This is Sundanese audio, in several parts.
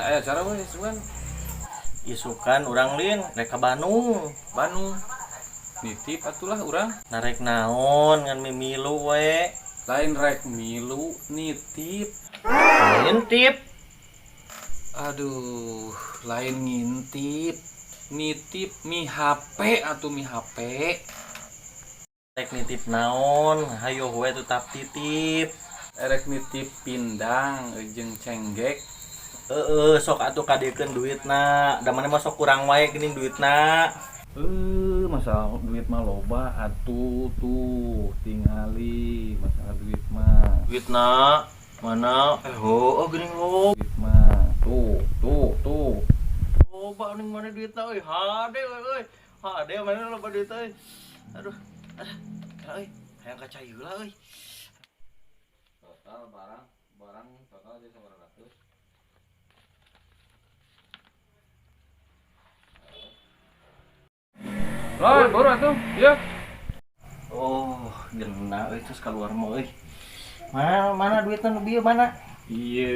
Aya acara we isukan. Isukan urang lin rek ka Bandung. Bandung. Nitip atulah urang. Narek naon ngan mimilu we. Lain rek milu nitip. Ngintip. Aduh, lain ngintip. Nitip mi HP atuh mi HP. Rek nitip naon, hayo we tetap titip. Erek nitip pindang jeung cenggek. Heeh, sok atuh kadiekeun duitna. Da maneh mah sok kurang wae geuning duitna. Masalah duit mah loba atuh tuh tingali masalah duit mah. Duitna mana? Heueuh geuning loba. Duit mah tuh tuh tuh. Loba geuning mana duitna euy, hade euy. Hade mana loba duit euy. Aduh. Ah, euy, hayang ka cai heula euy. Total barang total jadi 900. Lah, baru atuh. Ya. Oh, geuna euy terus keluar mah euy. Mana duitna nu bieu mana? Iya,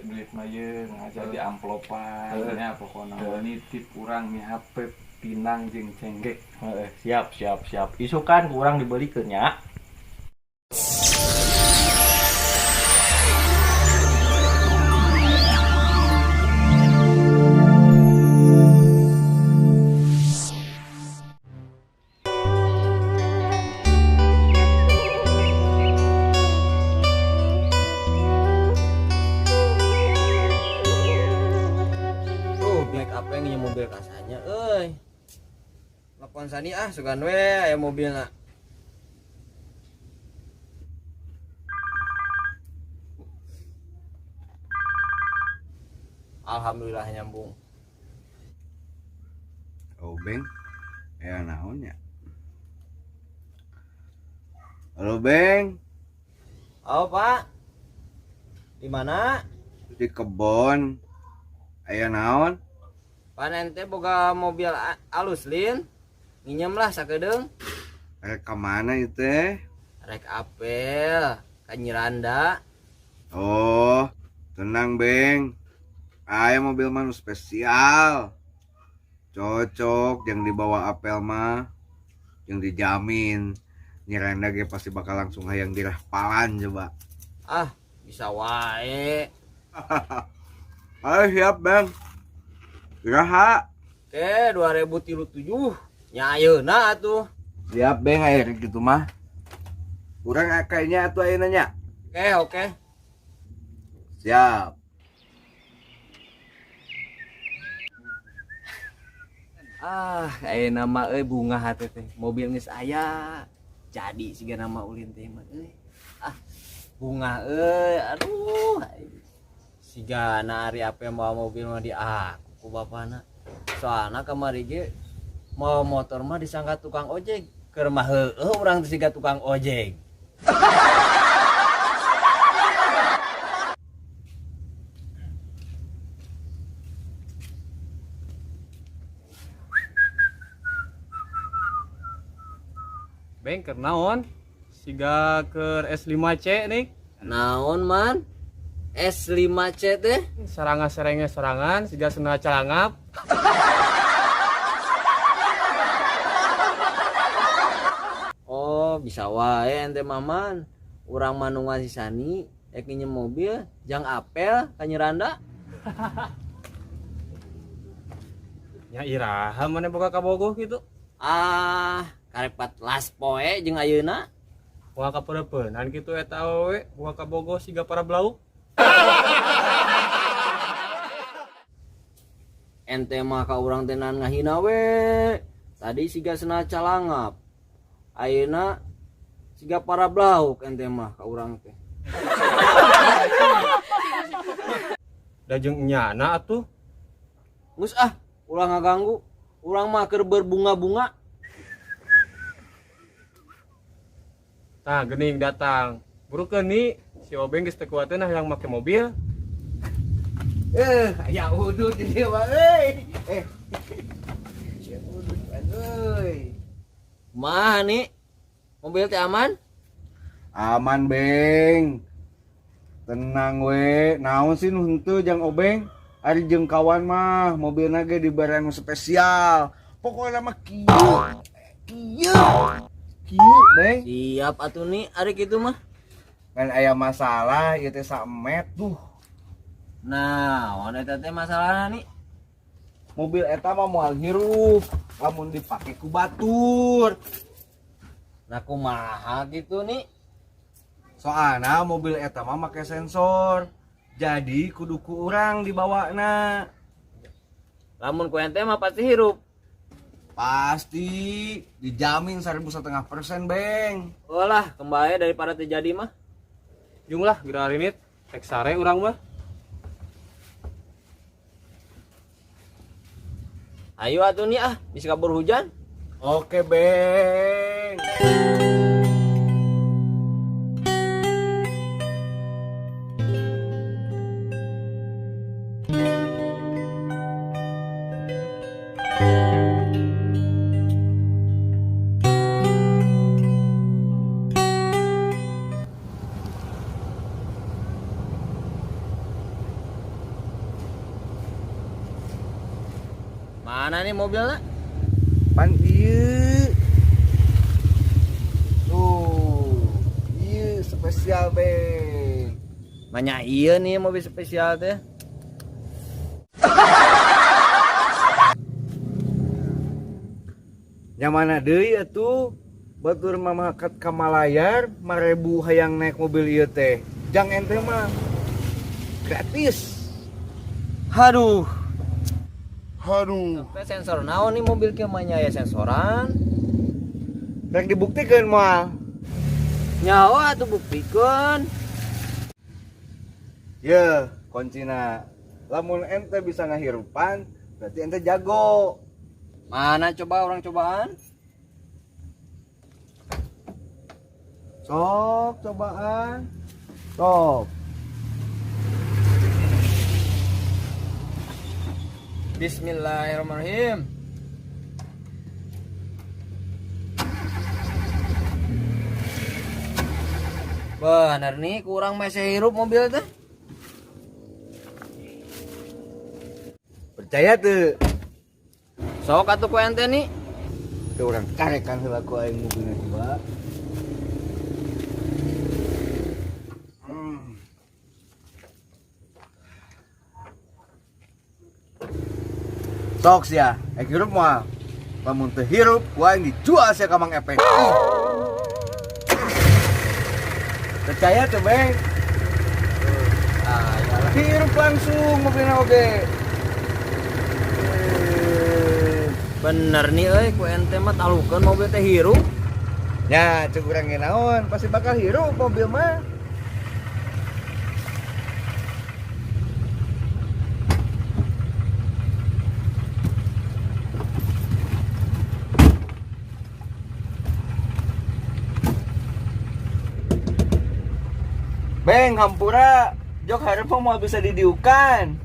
duit mah ye ngajar di amplopan nya pokona nitip urang mi HP pinang jeung cenggek. Heeh, siap siap siap. Isukan ku urang dibeulikeun nya. Mobil kasanya euy. Telepon Sani ah sugan we aya mobilna. Alhamdulillah nyambung. Oh Beng, aya naon nya? Halo Beng. Halo Pak. Di mana? Di kebon. Aya naon? Pan ente boga mobil alus lin, nginjem lah sakedeung. Rek ka mana ieu teh? Rek apel ka Nyiranda. Oh, tenang Beng. Aya mobil mah nu spesial. Cocok yang dibawa apel mah, yang dijamin Nyiranda ge pasti bakal langsung hayang dirahpalan coba. Ah, bisa wae. Ayo siap Bang. Iraha. Oke, 2037. Nya ayeuna atuh. Siap Beng aya kitu mah. Urang kayaknya atuh ayeuna nya. Oke, oke. Siap. Ah, ayeuna mah euy bunga hate teh. Mobil geus aya. Jadi siga nama ulin teh mah euy. Ah, bunga euy. Aduh. Siga na ari ape mawa mobil mah di aku ku bapana. Soalna kamari ge mawa motor mah disangka tukang ojek. Keur mah heueuh urang teh siga tukang ojek. Beng keur naon? Siga keur S5C nih. Naon man? S5C teh? Saranga serenge sorangan siga sena calangap. Oh, bisa wae ente maman. Urang manungan si Sani rek nginjem mobil jang apel ka Nyiranda. Nya iraha maneh boga kabogoh kitu? Ah, karek 14 poe jeung ayeuna. Moal kapeureupeunnan kitu eta awewe, boga kabogoh siga para blauk. Ente mah ka urang teh naon ngahina we. Tadi siga sena calangap. Ayeuna siga para blauk ente mah ka urang teh. Da jeung nyana atuh. Geus ah, ulah ngaganggu. Urang mah keur berbunga-bunga. Tah geuning datang. Burukeun ni si Obeng geus teu kuateun hayang make mobil. Aya udut di dieu mah euy. Si udut euy. Kumaha ni? Mobil teh aman? Aman Beng. Tenang we, naon sih nu henteu jang Obeng? Ari jeung kawan mah mobilna ge dibere anu spesial. Pokokna mah kieu. Kieu. Kieu, Beng. Siap atuh nih ari kitu mah. Kan aya masalah ieu teh saemet tuh. Nah, wan eta teh masalahna nih. Mobil eta mah moal hirup lamun dipake ku batur. Nah kumaha gitu nih? Soalna mobil eta mah make sensor. Jadi kudu ku urang dibawana. Lamun ku ente mah pasti hirup. Pasti dijamin 1.500%, Beng. Olah, kembali daripada terjadi mah. Jung lah geura rinit, rek sare urang mah. Ayo atuh nih ah, bisa kabur hujan. Oke, Beng. Mana nih mobilnya? Pan ieu. Tuh, ieu spesial, Beng. Banyak iya nih mobil spesial teh. Yang mana deui atuh? Batur mamakat ka Malayar, marebu hayang naik mobil ieu teh. Jang ente mah gratis. Aduh, Aduh. sampai sensor naon nih mobil kieu mah nya aya sensoran. Rek dibuktikan moal. Nyawa atuh buktikeun. Ye, kuncina. Lamun ente bisa ngahirupan, berarti ente jago. Mana coba orang cobaan? Sok cobaan. Sok. Bismillahirrahmanirrahim. Bener nih, kurang masih hirup mobil teh. Percaya tuh. Sok atuh ku ente nih. Ke urang karekan heula ku aing mobilna coba. Sok sia, ek hirup moal. Lamun teu hirup, ku aing dijual sia ka Mang Epeng. Percaya tuh, Beng. Ah, iyalah. Hirup langsung mobilna oge. Bener nih euy, ku ente mah talukeun mobil teh hirup. Ya, cek urang ge naon, pasti bakal hirup mobil mah. Beng, hampura, jok hareup mah moal bisa didiukan.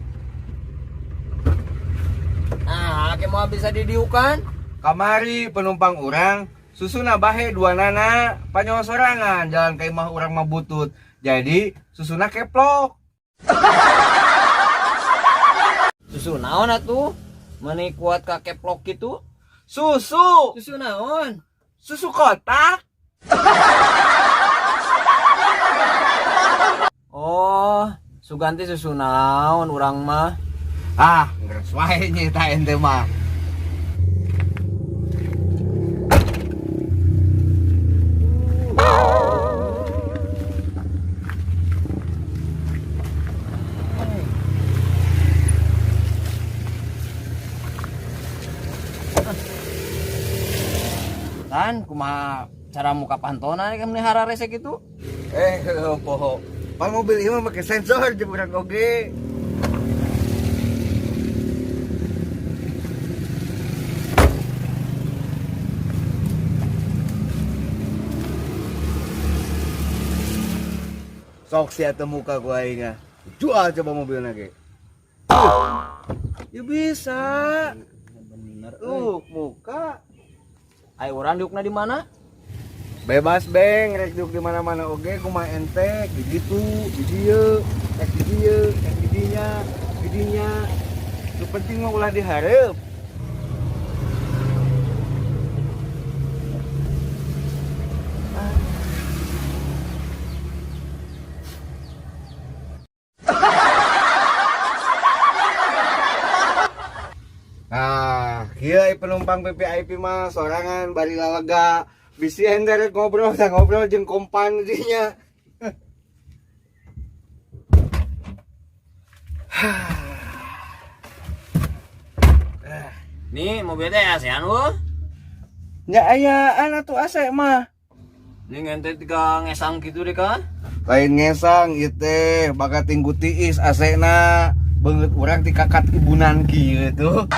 Nah, ke moal bisa didiukan? Kamari penumpang urang susuna bahe dua nana panyo sorangan jalan ka imah urang mah butut. Jadi susuna keplok. Susu naon atuh? Meni kuat ka keplok gitu? Susu, Susu naon? susu kotak. Oh, suganti susu naon urang mah. Ah, ngeres wae nya eta ente mah. Kan kumaha cara muka pantona nih kan melihara resek itu? Poho. Pan mobil ieu mah make sensor jeung urang oge. Sok sia teu muka ku aing ah. Jual coba mobilna ge. Ya bisa. Bener euy. Tuh, muka. Ayo urang diukna di mana? Bebas, Beng, rek diuk di mana-mana oge kumaha ente, di ditu, di dieu, rek di dieu, rek di dinya, di Di dinya. Nu penting mah ulah dihareup. Nah, kieu penumpang VVIP mah sorangan bari lalega. Bisi ender ngobrol da ngobrol jeung kompan dinya. Nih mobil teh ASEAN weuh. Nya ayaan atuh AC mah. Nih ngente tiga ngesang gitu deh kan. Lain ngesang ieu teh bakat tinggu tiis AC-na. Beungeut urang ti kakat ibunan kieu tuh.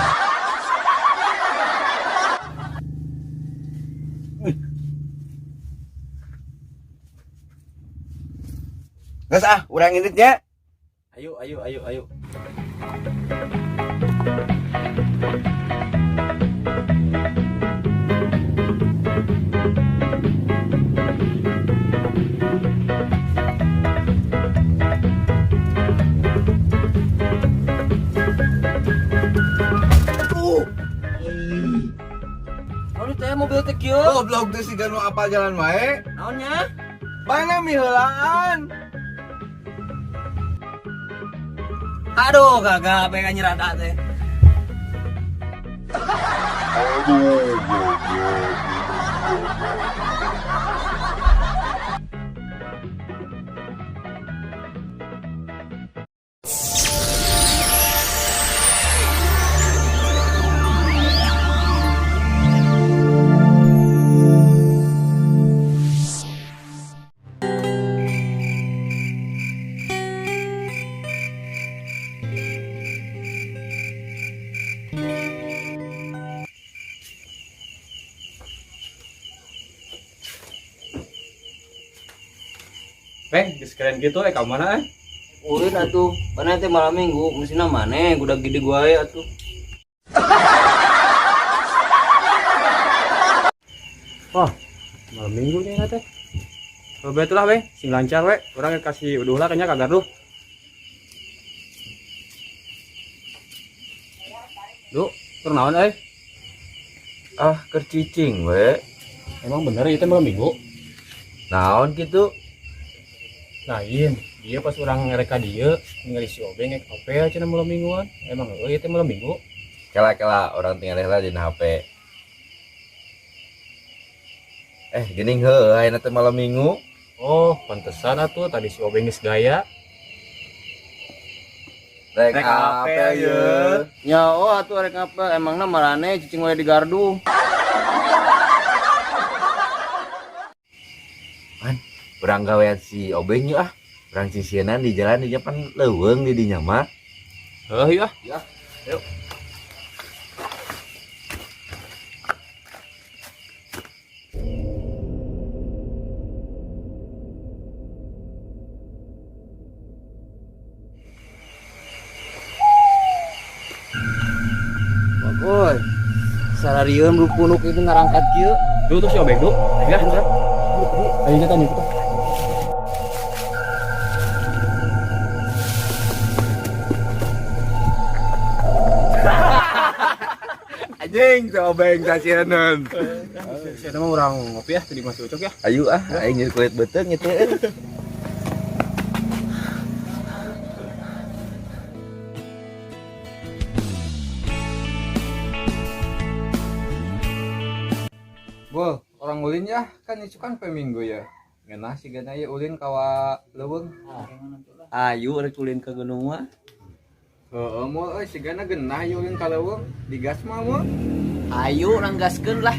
Geus ah, urang indit nya. Ayo ayo ayo ayo. Mobil teh kieu. Goblok teh siga nu apal jalan wae. Naon nya? Mana miheulaan? Aduh, gagah pengen nyerada teh. Aduh, goblok. Beng, geus keren gitu ka mana eh? Ulin atuh, mana teh malam minggu, mesina maneh gudak gede wae atuh. Wah, malam minggu nih teh. Kalau betul lah, Beng, sing lancar we. Urang kasih uduh lah kayaknya ka gardu. Duh, keur naon euy? Ah, keur cicing we. Emang bener ieu teh malam minggu? Naon kitu? Lain, dia pas orang ngereka dia ningali si Obeng ngek apel cenah malam mingguan. Emang euy ieu teh malam minggu? Kela-kela orang tinggal heula dina HP. Geuning heuh ayeuna teh malam minggu. Oh, pantesan atuh tadi si Obeng geus gaya. Rek apel ye. Nya oh atuh rek apel, emangna marane cicing wae di gardu. Man, urang gawean si Obeng yeuh ah. Urang sisienan di jalan dinya pan leuweung di dinya mah. Heuh yeuh ah. Ya, yuk. Woi, sararieun rupunuk itu ngarangkat kieu. Duh tuh si Obeng duh. Ya, bentar. Ayo kita tanya kita. Anjing, si Obeng sasieun. Si eta mah urang ngopi ya, tadi masih ucok ya. Ayo ah, aing nyeri kulit beuteung ieu teh. Bol, orang ulin ya, kan itu kan pe minggu ya. Ngeunah sigana ieu ulin kawa leuweung. Ayo rek ulin ka gunung mah. Heeh, moal euy sigana geunah ieu ulin ka leuweung. Digas mah moal. Ayo urang gaskeun lah.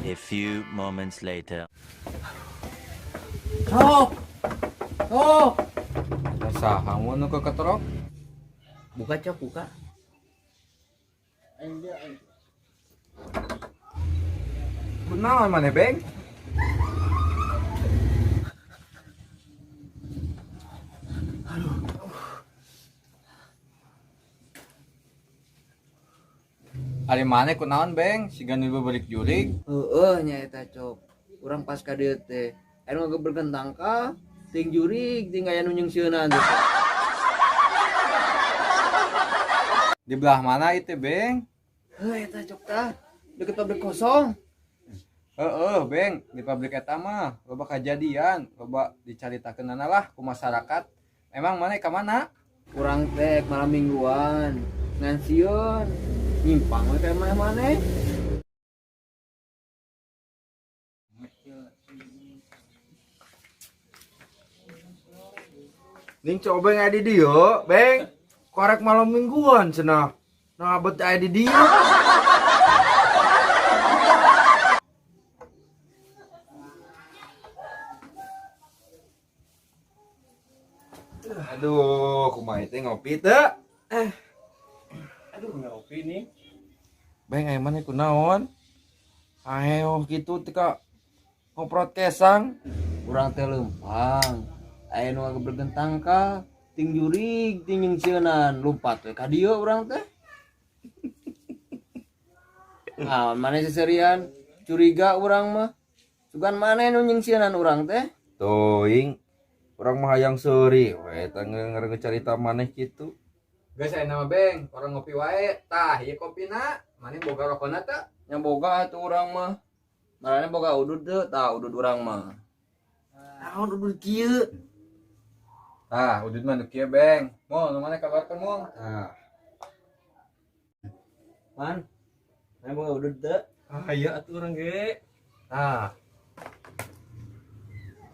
A few moments later. Sok. Sok. Ada saha mun nu keketrok? Buka cok, buka. Kunaon maneh, Beng? Aduh. Ari maneh kunaon, Beng? Siga nu beurik jurig. Heeh nya eta cok. Urang pas ka dieu teh, aya nu ngageberkeun tangkal, ting jurig, ting aya nu nyungseunan teh. Di belah mana itu, Beng? Heuh eta cok tah. Deket pabrik kosong. Heeh, Beng, di pabrik eta mah loba kajadian, loba dicaritakeunana lah ku masyarakat. Emang mana ka mana? Urang teh malam mingguan. Ngan sieun. Nyimpang we ka maneh-maneh. Ning coba aya di dieu, Beng. Korek malam mingguan cenah. Nah, bet aya di dieu. Aduh, kumaha teh ngopi teu? Aduh, ngopi nih. Beng, aya maneh kunaon? Ayo kitu teh ka ngoprot kesang. Urang teh leumpang. Aya nu ngagebregen tangkal, ting jurig, ting nyingsieunan, lumpat we ka dieu urang teh. Ah, maneh seserian curiga urang mah. Sugan maneh nu nyingsieunan urang teh? Teuing, urang mah hayang seuri we eta ngeungeun carita maneh kitu. Geus aya nama Beng, orang ngopi wae. Tah, ieu kopina. Maneh boga rokona teu? Nya boga atuh urang mah. Marane boga udud teu? Tah udud urang mah. Naon udud kieu? Tah, udud mah nu kieu, Beng. Mo, nu maneh kabarkeun, Mo? Tah. Man, maneh boga udud teu? Ah, iya atuh urang ge. Tah.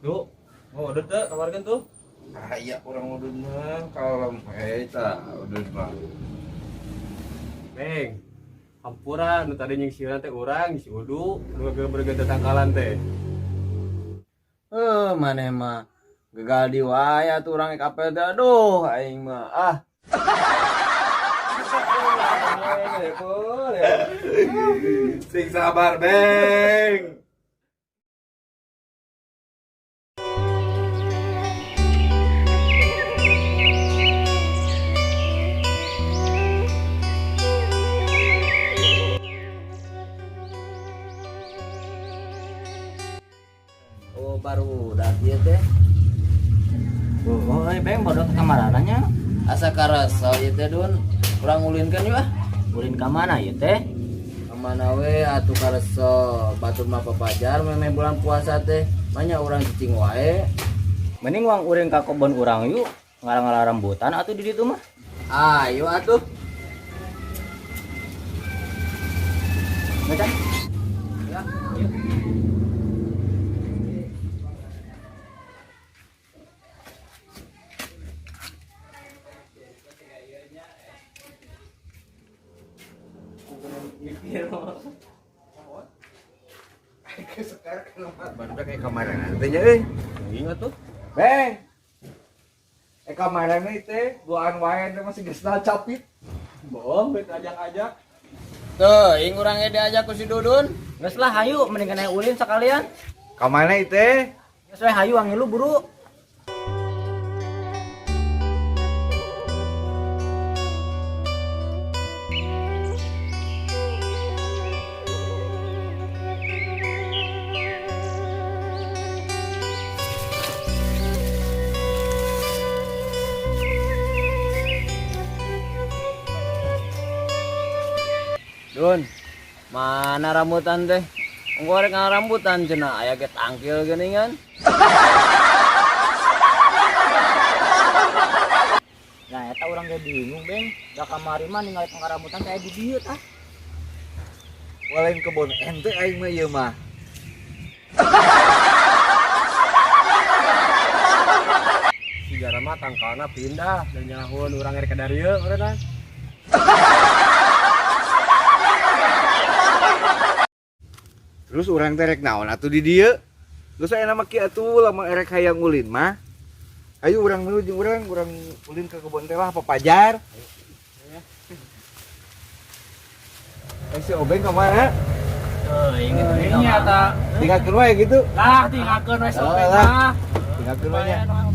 Duh, mau udud teu kabarkeun tuh. Ah, iya urang udud mah kalem we tah udud mah. Beng. Hampura nu tadi nyingsieunan teh urang si Udu nu ngagebregen tangkalan teh. Heuh, maneh mah gagal di wae atuh urang rek apel teh. Aduh, aing mah ah. Sing sabar, Beng. Oh, baru udah ieu teh. Oh, euy Beng bodoh ke kamarana nya. Asa karasa ieu teh Dun. Urang ulinkeun yeuh ah. Ulin ka mana ieu teh? Kamana we atuh karesa batur mah papajar memeh bulan puasa teh. Banyak urang cicing wae. Mending wang uring ka kebon urang yuk. Ngalang-ngalang rambutan atuh di ditu mah. Ayo atuh. Baca. Ya. Baru kayak kemarin nantinya euy. Ingat tuh. Beng. Kemarin teh duaan wae teh masih geus capit. Bohong, bet ajak-ajak. Tuh, ing urang ge diajak ku si Dudun. Geus lah hayu mending kana ulin sekalian. Ka mana teh? Geus we hayu angilu buru. Dun, mana rambutan teh? Engko rek ngarambutan cenah aya ge tangkil geuningan. Nah, eta urang ge bingung, Beng. Da kamari mah ningali pangrambutan teh aya di dieu tah. Walain kebon ente aing mah ieu mah. Si Jarama tangkalna pindah dan nyahun urang rek ka darieu meureunna. Terus urang teh rek naon atuh di dieu? Geus aya nama kieu atuh lamun erek hayang ulin mah. Ayo urang milu jeung urang, urang ulin ke kebon teh lah papajar. Si Obeng ka mana? Teuing Ini eta. Tinggalkeun wae gitu. Lah, tinggalkeun we Oh, Obeng lah. mah. Tinggalkeun wae nya.